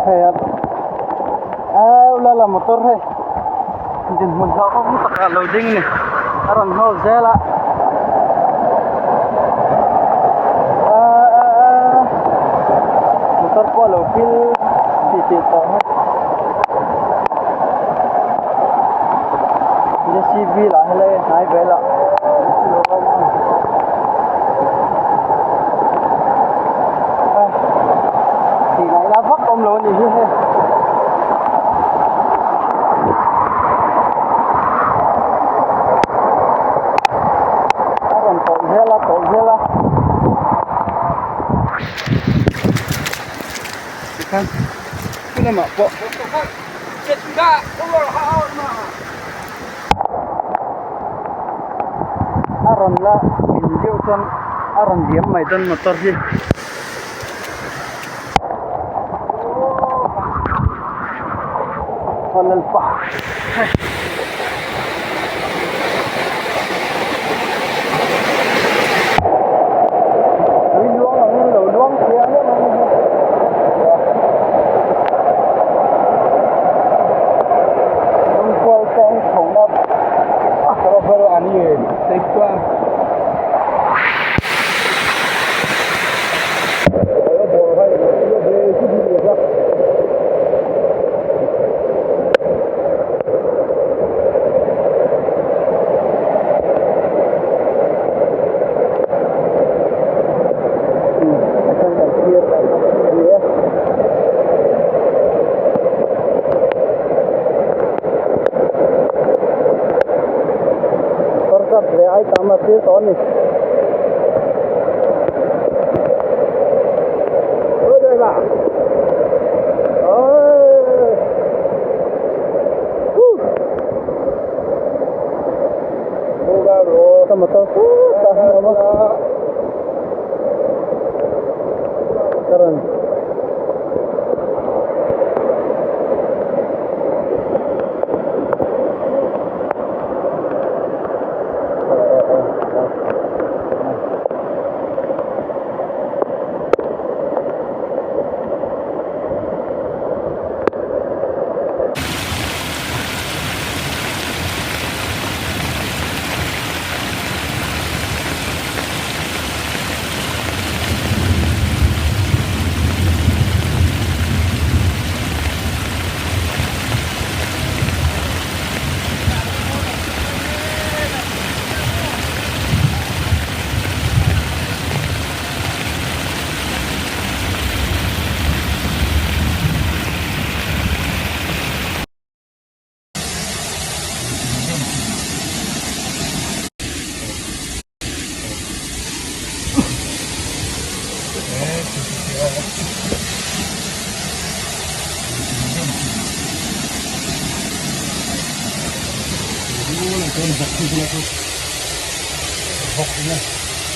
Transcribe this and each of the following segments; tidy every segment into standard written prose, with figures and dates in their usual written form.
Hei a au lala motor hei dinhmun hlauhawm takah a lo ding a ni a rawn hawl zel a aaa motor pawh a lo pil tih tih tawh hei J C B lah helai a hnai velah. Tih ngaihna vak awm lo a nih hi hei. A rawn tawlh zel a tawlh zel a. Tikhan chu lamah pawh. A rawn la min deuh chuan a rawn diam mai dawn motor hi. Aw lalpa hei. Tui luang angin lo luang chiang em a ni hi. Lungkual peng chhohna rubber a ni chuan. Ka motor khutah hian a awm a ka rawn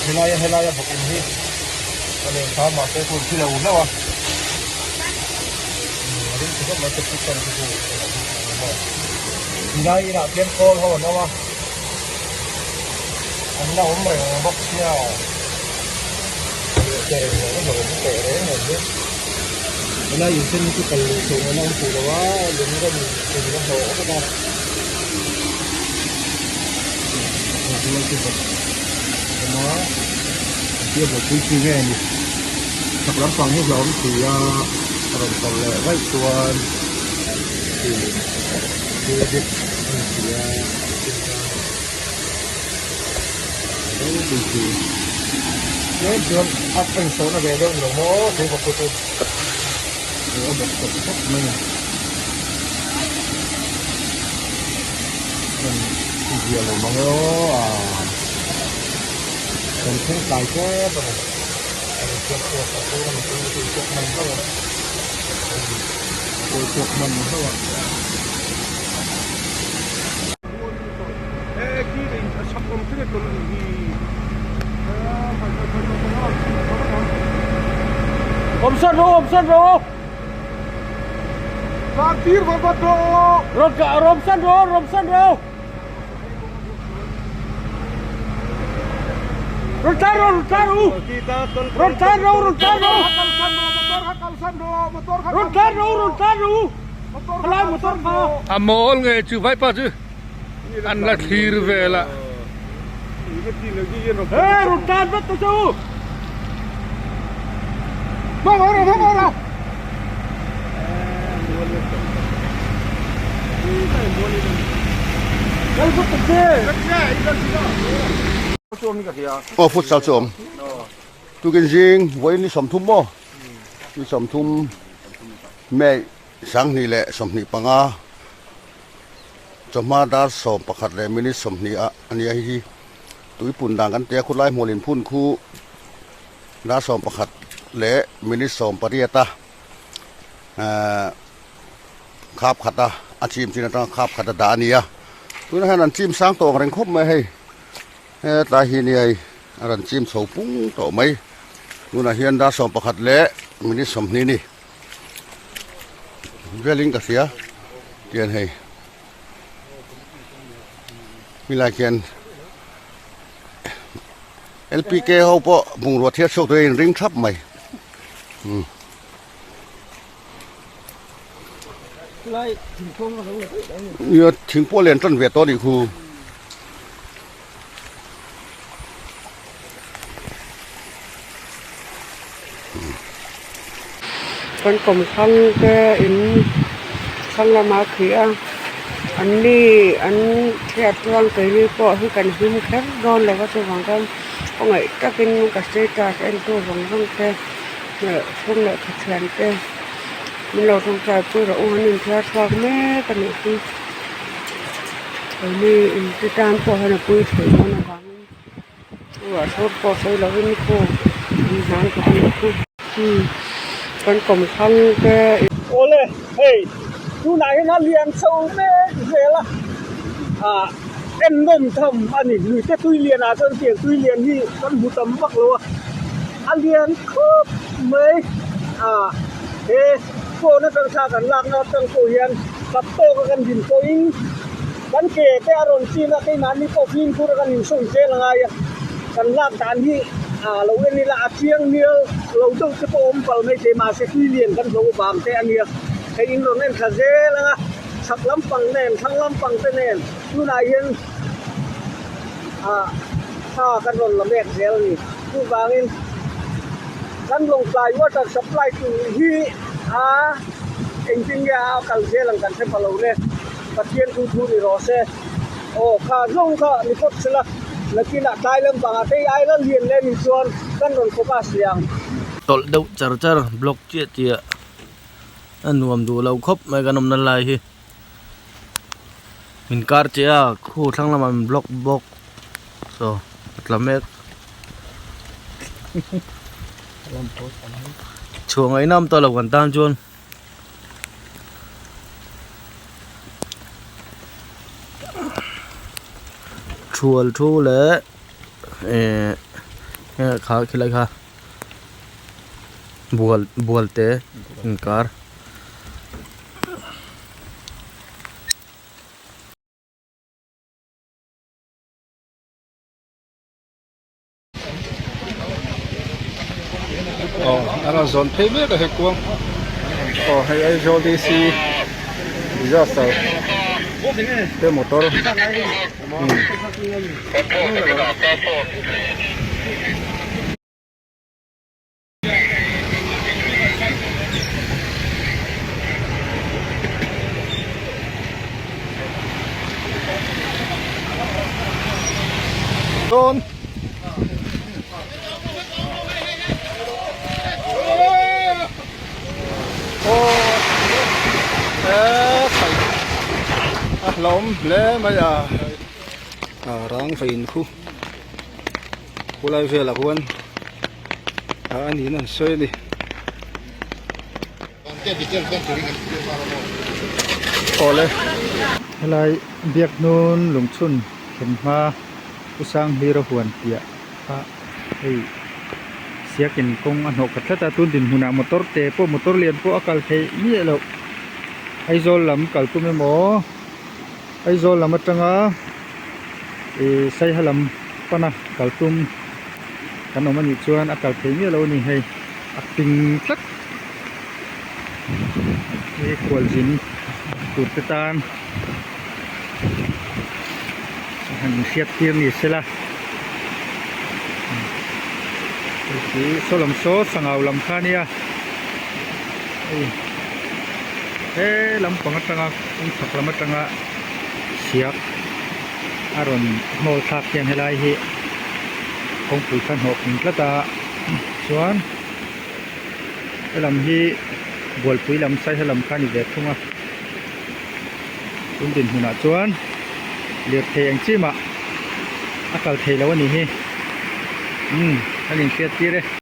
Helaia helaia bawk in hi a leng ta mahse khaw thi lo hlauh a a ring tha khawp mai septic tank te chu tilai inah khian kawl ho an awm a an la awm reng bawk sia helai in sen hi chu kal luh theih ngaihna awm tih lo a lung rawn in a hlawh vek a. Chak lampang hi hlauhawm si a a rawn tawlh leh vaih chuan thil dik a ni si a ropui si tlem chuan a insawhna ve deuh ni lo maw tui bawk chu a bawk tawp khawp mai a. Zia lo mang e aw a kan thleng tlai tep a ni a rawn chhuak chhuak a kawng a mipui te chu chhuak hman hlauh a kawi chhuak hman hlauh a. Awmsawn rawh u awmsawn rawh u. Rawmsan rawh rawmsan rawh. Rawn tlan rawh rawn tlan rawh u. Rawn tlan rawh rawn tlan rawh. Rawn tlan rawh u, rawn tlan rawh u, khalai motor kha. A mawl nge chu vaipa chu an la thlir vel a. He rawn tlan vat ta che u. Hmang rawh, hmang rawh. Kal vat ta che. Aw futsal chu awm. Tukin zing vawiin ni 30 maw? Ni 30 May 2025 chawhma dar 11 leh minute 20 ah a nia hei hi tuipun dan kan tia khawlai hmual inphun khu dar 11 leh minute 18 a ehh khap khat a a chim chin atanga khap khat a dah a ni a tunah hian an chim sang tawh ang reng khawp mai hei. Hetlai hi nia hei a rawn chim chho pung tawh mai tunah hian dar 11 leh minute 20 ni velin ka hria tian hei helai khian L_P_K ho pawh bungrua thiat chhuak tur a inring thap mai umm. Nia thing pawh lian tan ve tawh a nih khu. Kan kawmthlang te in thlang lama khi a an ni an chhiat chuan keini pawh hi kan hlim kher dawn lo va chuvang chuan khawngaih takin ka status entu zawng zawng te. Chhung leh khathian te min lo tawngtai pui rawh u an inthiar chhuak mek a nih hi keini inti tan pawh hian a pui theih dawn avangin ruah sur pawh sawi lovin khu an hnan tawh a nih hi umm kan kawmthlang te. Awle hei tunah hian a lian chho mek zel a ah en nawm tham a ni luite tui lianah chuan tiang tui lian hi kan hmu tam vak lo a. A lian khawp mai a, he phone atang thla kan lakna atang pawh hian kap tawka kan din pawhin kan ke te a rawn chin a, keimahni pawh fimkhur a kan insawi zel a ngai a, kan lak dan hi a lo en ila a chiang mial lo deuh te pawh awm pal mai thei mahse tui lian kan hlo vang te a nia, hei in rawn en thla zel ang a, chhak lampang nen thlang lampang te nen tunah hian ah thla kan rawn la mek zel a ni. Chuvangin kan Lawngtlai water supply tur hi a engtin nge a kal zel ang kan hre pha lo le. Pathian thu thu ni rawh se. Aw kha zawng kha ni phawt sela nakinah tlai lampangah te i aila lian leh ni chuan kan rawn focus leh ang. Tawlh deuh char char block chiah chiah a nuam duh lo khawp mai kan awmna lai hi. Min kar che a khu thlang lamah min block bawk saw a tla mek chhuah ngaihna awm tawh lo kan tan chuan. Thual thu leh ehh kha khilai kha bual bual te inkar. Aw a rawn zawn phei mek a he kuang aw hei Aizawl DC disaster te motor umm. Dawn a hlawm hle mai a rang fei in khu khulai velah khuan a niin an sawi a ni. Awle. Helai Biakhnun lungchhun thlen hma Pu Sanghlira huan piah kha hei siakin kawng a hnawh khat tlat a tun dinhmunah motor te pawh motor lian pawh a kal theih miah loh Aizawl lam kal tum emaw Aizawl lam atanga ih Saiha lam pana kal tum kan awm anih chuan a kal thei miah lo a ni hei a ping tlat. Hi khualzin tur te tan han inhriat tir ni sela hei hi saw lam saw sangau lam kha ania hei he lampang atanga kawng chhak lam atanga siak a rawn hnawl thlak hian helai hi kawngpui kha hnawh pung tlat a chuan. Helam hi bualpui lam saiha lam kha a ni ve thung a tun dinhmunah chuan lirthei eng chi mah a kal thei lo a ni hi umm kan inhriat tir e.